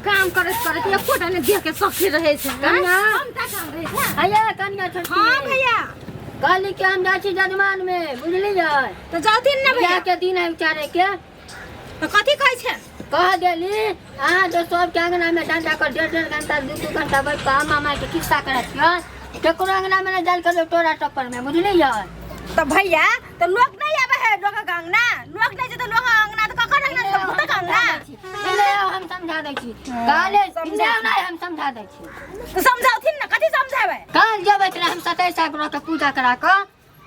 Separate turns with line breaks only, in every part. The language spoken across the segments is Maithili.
काम करैत करैत एकोटा ने देह के सखी रहै छै
कन्या।
कमटा काम रहै छै।
अये कन्या छोटकी।
हाँ भैया।
कहली कि हम जाइ छी जजमान में, बुझलियै?
तऽ जाथिन ने भैया।
बियाह के दिन है उचारे के।
तऽ कथी कहै छै?
कह देली अहाँ जे सबके अंगना में डंडा कर डेढ़ डेढ़ घंटा दू दू घंटा बैठ कऽ अम्मा माय के खिस्सा करै छियै, केकरो अंगना में नहि जायल करियौ टोरा टप्पर में, बुझलियै?
तऽ भैया तऽ लोक नहि आबै है लोकक अंगना, लोक नहि जेतै लोकक अंगना तऽ ककर अंगना जेतै? भूतक अंगना।
इने आउ, हम समझा दै छी। काले इने आउ ने, हम समझा दै छी।
तऽ समझाउथिन ने, कथी समझेबै?
काल जेबै छलै हम 27 आग्रह के पूजा करा कऽ,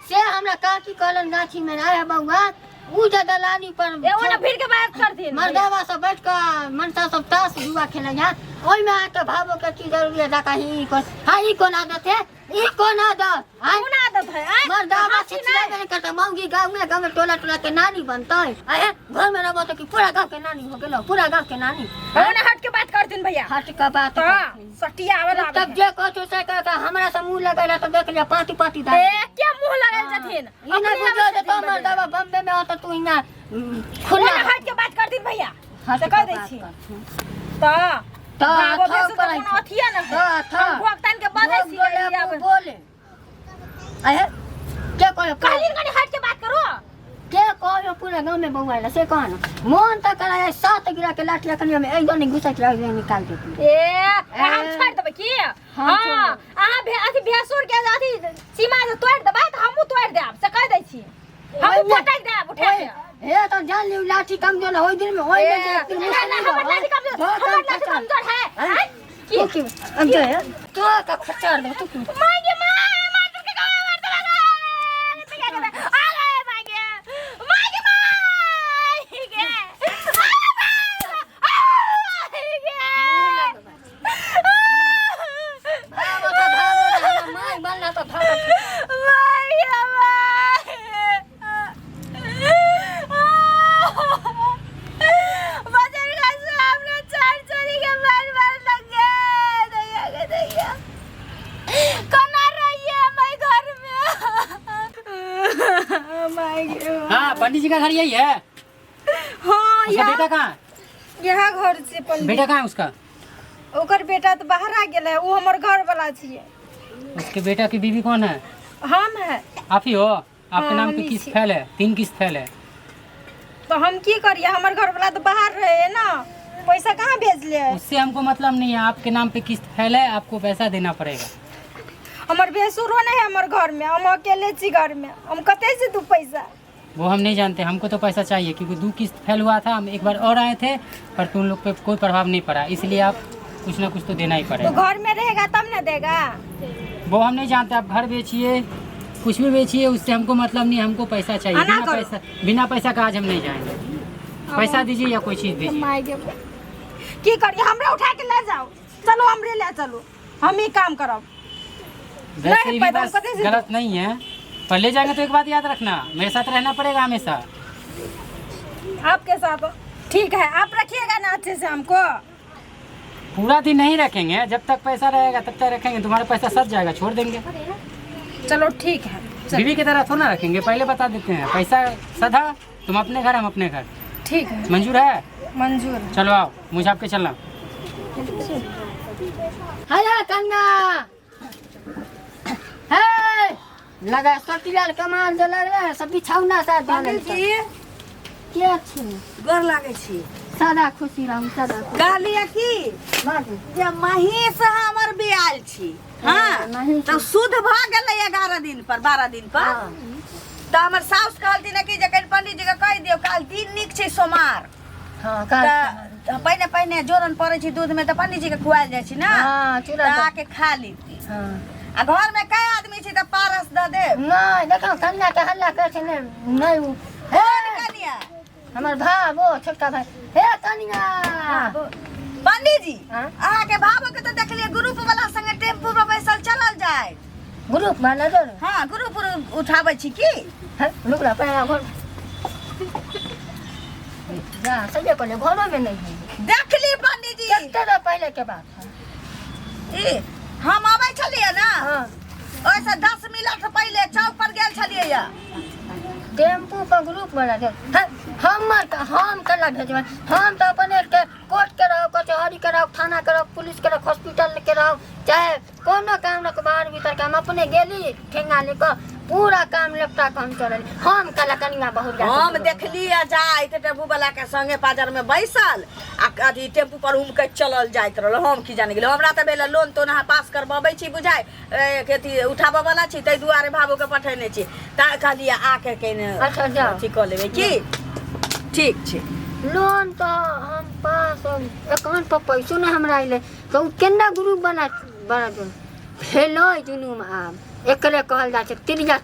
से हमरा काकी कहलन गाछी में, आय बौआ उ जे दलानी पर
एगो ने भीड़ के बात करथिन।
मर्दावा सब बैठ कऽ मनसा सब ताश जुआ खेलै है, ओहिमे अहाँके भावो के की जरूरी है? जाका ही कोन, हाँ ई कोन आदत है, ई कोन आदत? हाँ?
कोन आदत है? आँय?
मर्दावा
हँसी
छिछिया
नहि।
नहीं करता, मौगी गाँव में गाँव में टोला टोला के नानी बनतै। अहे घर में रहबो तो कि पूरा गाँव के नानी हो गेलो, पूरा गाँव के नानी।
एगो ने हट के बात करथिन भैया।
हट के बात
तऽ
करथिन।
सटिया आवे
तब जे कहतो से कह के हमरा से मुंह लगैला तो देख लिया पाती पाती दा।
ए क्या मुंह लगल छथिन?
ई नहीं बुझो जे तो मर्दावा बम्बे में हो तो तू हिना
खुला
खुला
हट के बात करथिन भैया।
हट
से
के
कह दै
बात
छी।
करथिन।
तऽ
तऽ
बाबो
थौ
भेसु तऽ
करै
कोनो
छै।
अथिये न है।
तऽ थौ।
हम भोगतान के बजै
बोल
छी
बोले,
ई आबै।
बोले। अहे के कहे?
कहलिन कनि हट के बात करू।
के कहे पूरा गाँव में बौआइला से कह न। मन तऽ कराय सात गिरा के लाठी अखनी हम एक नहीं घुसा के एक निकाल देती।
ए हम छोड़ देबै की?
हम
हाँ,
छोड़ देबै।
अहाँ अथी भेसुर के अथी सीमा जे तोड़ि देबै तऽ हमहूँ तोड़ि देब, से कहि दै छी। हमहूँ
ओहिमे-
पटकि देब उठा के।
हे तो जान लियौ लाठी कमजोर है, ओहि दिन में ओहि में जे एक दिन
ए, ना, हमर लाठी कमजोर,
धो
हमर लाठी
खसा।
कमजोर है।
हैं?
आँय? की?
तू की अब जो है तो का खचार दे तू की?
माय गे my, मार के गाय मार दे रे। आ गए माय गे, माय गे, माय गे, आ माय गे।
भागो तो भागो रे, हमर माय बनला तो भागो।
माय गे my. बजर का सामने चार चोरी के मार मार लग गए। दैया के दैया कना रहिए मैं घर में। माय गे।
हाँ पंडित जी का घर यही है?
हाँ।
उसका
यहाँ
बेटा कहाँ है?
यहाँ घर से पंडित।
बेटा कहाँ है उसका?
ओकर बेटा तो बाहर आ गेल है, वो हमर घर वाला छिए।
उसके बेटा की बीवी कौन है?
हम है।
आप ही हो? आपके
हाँ,
नाम
हम
पे
ही
किस्त
छी।
फैल है, 3 किस्त फैल है।
तो हम की करिए, हमर घर वाला तो बाहर रहे ना, पैसा कहाँ भेज ले?
उससे हमको मतलब नहीं है, आपके नाम पे किस्त फैल है, आपको पैसा देना पड़ेगा।
हमर भेसुरो नहीं है हमर घर में, हम अकेले छी घर में, हम कते से दू पैसा?
वो हम नहीं जानते, हमको तो पैसा चाहिए क्योंकि 2 किस्त फेल हुआ था, हम एक बार और आए थे पर तुम लोग पे कोई प्रभाव नहीं पड़ा, इसलिए आप कुछ ना कुछ तो देना ही
तो
पड़ेगा।
घर में रहेगा तब ना देगा।
वो हम नहीं जानते, आप घर बेचिए कुछ भी बेचिए उससे हमको मतलब नहीं, हमको पैसा चाहिए।
आना
बिना
करो।
पैसा, बिना पैसा का आज हम नहीं जाएंगे। पैसा दीजिए या कोई चीज़ दीजिए।
माय गे, की करिए, हमरा उठा के ले जाओ, चलो हमरे ले चलो, हम ही काम करब।
वैसे
नहीं,
भी
पैदा
बात
कते से
गलत नहीं है, पर ले जाएंगे तो एक बात याद रखना, मेरे साथ रहना पड़ेगा हमेशा।
आपके साथ ठीक है, आप रखिएगा ना अच्छे से हमको।
पूरा दिन नहीं रखेंगे, जब तक पैसा रहेगा तब तक रखेंगे, तुम्हारा पैसा सच जाएगा छोड़ देंगे।
चलो ठीक है, चलो।
बीवी की तरह थोड़ा ना रखेंगे, पहले बता देते हैं, पैसा सधा तुम अपने घर हम अपने घर।
ठीक है।
मंजूर है?
मंजूर है।
चलो आओ मुझे आपके चलना।
हेलो कन्या, हे लगा सटियाल कमाल जो लग रहा है सब बिछौना सा
पंडित जी।
के छी?
गोर लागै छी।
सदा खुशी रहू, सदा खुशी।
कहलियै की
बाजू।
जे महीष हमर बियाल छी। हाँ,
महीष।
तऽ शुद्ध भऽ गेलै 11 दिन पर 12 दिन पर।
हाँ।
तऽ हमर साउस कहलथिन कि जे कनि पंडित जी के कहि दियौ, काल्हि दिन नीक छै सोमार।
हाँ, काल्हि।
तऽ पहिने पहिने जोरन पड़ै छै दूध में तऽ पंडित जी के खुआयल जाइ छै ना।
हाँ, चूड़ा
तऽ
दऽ।
आके खा लीती।
हाँ।
आ घर में कै आदमी छै तऽ पारस दऽ देब।
नहीं देखो कन्या के हल्ला करै छै ने, नहीं उ। हे
कन्या?
हमर भाव ओ छोटका भाई। हे कन्या।
पंडित जी,
हाँ?
अहाँ के भावो के तऽ देखलियै ग्रुप वाला संगे टेम्पू पर बैसल चलल जाय।
ग्रुप वाला जोर?
हाँ, ग्रुप उठाबै छी की?
हे, रुक ला, पहला घर। जा, सही कहलियै, घरो में नहीं है।
देखली पंडित जी।
कते दिन पहले के बात है।
ई, हम आबै छलियै ना?
हाँ।
ओहिसँ 10 मिनट पहिले चौक पर गेल छलियै या।
टेम्पू पर ग्रुप बना दे। हमर का हम केना भेजबै? हम तऽ अपने के कोर्ट के रहब, कचहरी के रहब, थाना के रहब, पुलिस के रहब, हॉस्पिटल के रहब, चाहे कोनो काम रख बाहर भीतर के, हम अपने गेली ठेंगा ले कऽ पूरा काम निपटा कऽ हम चलल। हम कला कनिया बहुत
हम देखली आ जाइत टेम्पू वाला के संगे पाजर में बैसल आ अथी टेम्पू पर उमके चलल जाइत रहल। हम की जाने गेली, हमरा तऽ भेल लोन तोन अहाँ पास करबबै छी बुझाइ अथी उठाबऽ वाला छी, ताहि दुआरे भाबो के पठेने छी। ता कहलियै आके केने
अच्छा, जाउ।
अथी कऽ लेबै की। ठीक छै।
लोन तऽ हम पास अकाउंट पर पैसो नहि हमरा अयलै, तऽ ओ केना ग्रुप बना बना दू भेलै दुनूमे। आब एकरे कहल जाइ छै तिरिया।